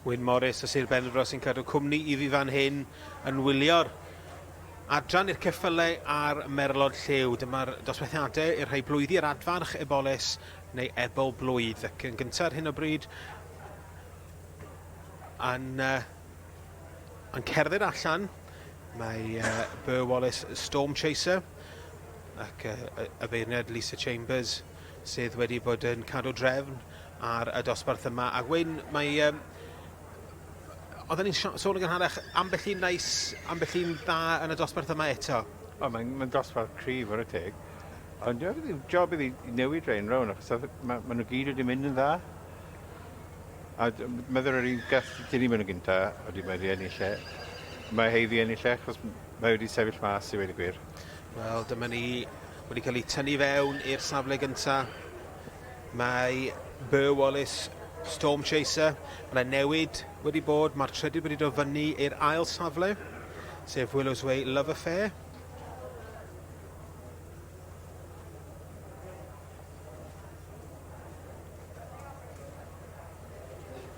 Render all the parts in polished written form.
Wyn Morris o Sir Benfro sy'n cadw cwmni i fi fan hyn yn wylio'r adran i'r ceffylau a'r merlod lliw. Dyma'r dosbarthiadau i'r rhai blwyddi yr adfarch, eboles neu ebol blwydd. Ac yn gyntaf ar hyn o bryd yn, uh, yn cerdded allan mae uh, Burr Wallace Storm Chaser ac uh, y beirniad Lisa Chambers sydd wedi bod yn cadw drefn ar y dosbarth yma. A Wyn, mae... Um, oedden ni'n sôn yn gynharach, ambell un neis, ambell un dda yn y dosbarth yma eto. O, mae'n mae dosbarth cryf ar y teg. Ond dwi'n job iddi newid rhain rown, achos mae ma nhw gyd wedi mynd yn dda. A meddwl yr un gath dyn ni'n mynd yn gynta, wedi mae wedi ennill e. Mae heiddi ennill e, achos mae wedi sefyll mas i weud y gwir. Wel, dyma ni wedi cael ei tynnu fewn i'r safle gynta. Mae Burr Wallace Storm Chaser. Mae yna newid wedi bod. Mae'r trydydd wedi dod fyny i'r ail safle, sef Willows Way Love Affair.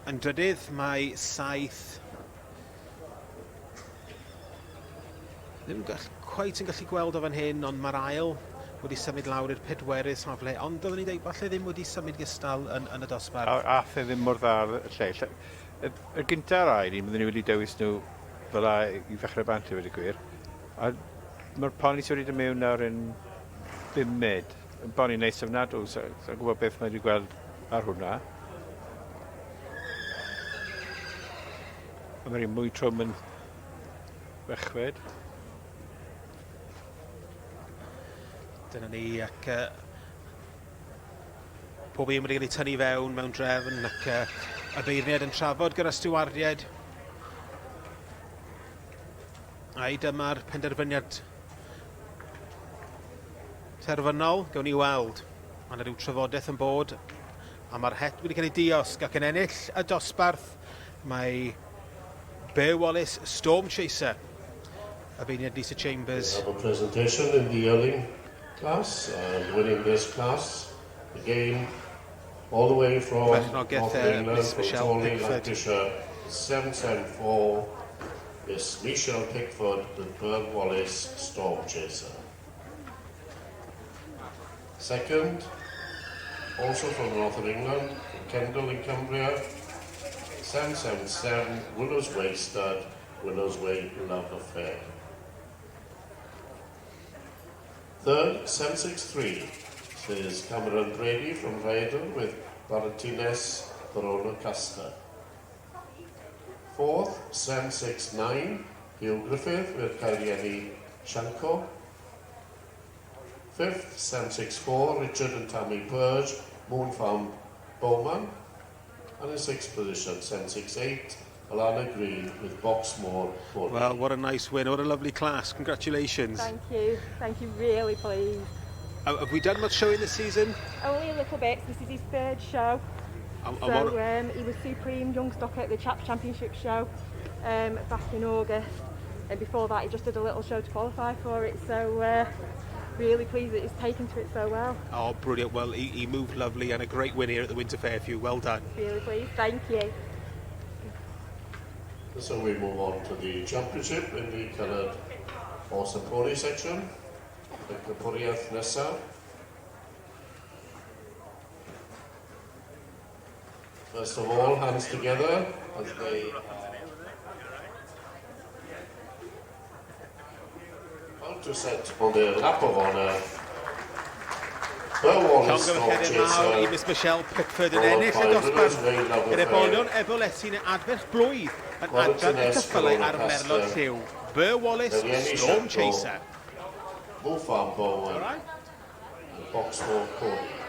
Yn drydydd mae 7 Ddim gall, cweit yn gallu gweld o fan hyn, ond mae'r ail wedi symud lawr i'r pedwerydd safle, ond oeddwn i'n dweud, falle ddim wedi symud gystal yn, yn y dosbarth. A, ath e ddim mor dda ar y lle. Y, y gynta a'r ail un, byddwn ni wedi dewis nhw fel a i ddechrau bant i wedi gwir. A mae'r poni sydd wedi dod mewn nawr yn bumed. Yn boni neis ofnadw, so, so gwybod beth mae wedi gweld ar hwnna. A mae'r un mwy trwm yn chwechfed. Dyna ni, ac uh, pob un wedi cael ei tynnu fewn mewn drefn, ac uh, y beirniad yn trafod gyda stiwardiaid. Ai dyma'r penderfyniad terfynol, gawn ni weld. Mae yna rhyw trafodaeth yn bod, a mae'r het wedi cael ei diosg ac yn ennill y dosbarth mae Bear Wallace Storm Chaser. Y beirniad Lisa Chambers. We have a presentation in the yearling class and winning this class again all the way from Perchnogaeth North England, Miss from Michelle Chorley, Pickford. Lancashire, 774, Miss Michelle Pickford with Burr Wallace Storm Chaser. Second, also from the north of England, from Kendal in Cumbria, 777 Willows Way Stud, Willows Way Love Affair. Third, 763, says Cameron Brady from Rhayader with Valentines Verona Caster. Fourth, 769, Hugh Griffith with Kyrieni Shanko. Fifth, 764, Richard and Tammy Purge, Moon Farm Bowman. And in sixth position, 768, Alana Green with Boxmore Pony. Well, what a nice win. What a lovely class. Congratulations. Thank you. Thank you. Really pleased. Have we done much showing this season? Only a little bit. This is his third show. And, and So what, he was Supreme Young Stock at the Chap Championship show back in August. And before that, he just did a little show to qualify for it. So really pleased that he's taken to it so well. Oh, brilliant. Well, he, he moved lovely and a great win here at the Winter Fair for you. Well done. Really pleased. Thank you. So we move on to the championship in the coloured horse and pony section. Y cwpwriaeth nesaf. First of all, hands together as they about to set on their lap of honour. Llongyfarchiadau mawr i Miss Michelle Pickford yn ennill y dosbarth gyda bolion Eboletti neu adferch blwydd yn adran y ceffylau a'r merlod lliw. Burr Wallace, Storm Chaser. Farm Bowen and Boxmore Pony.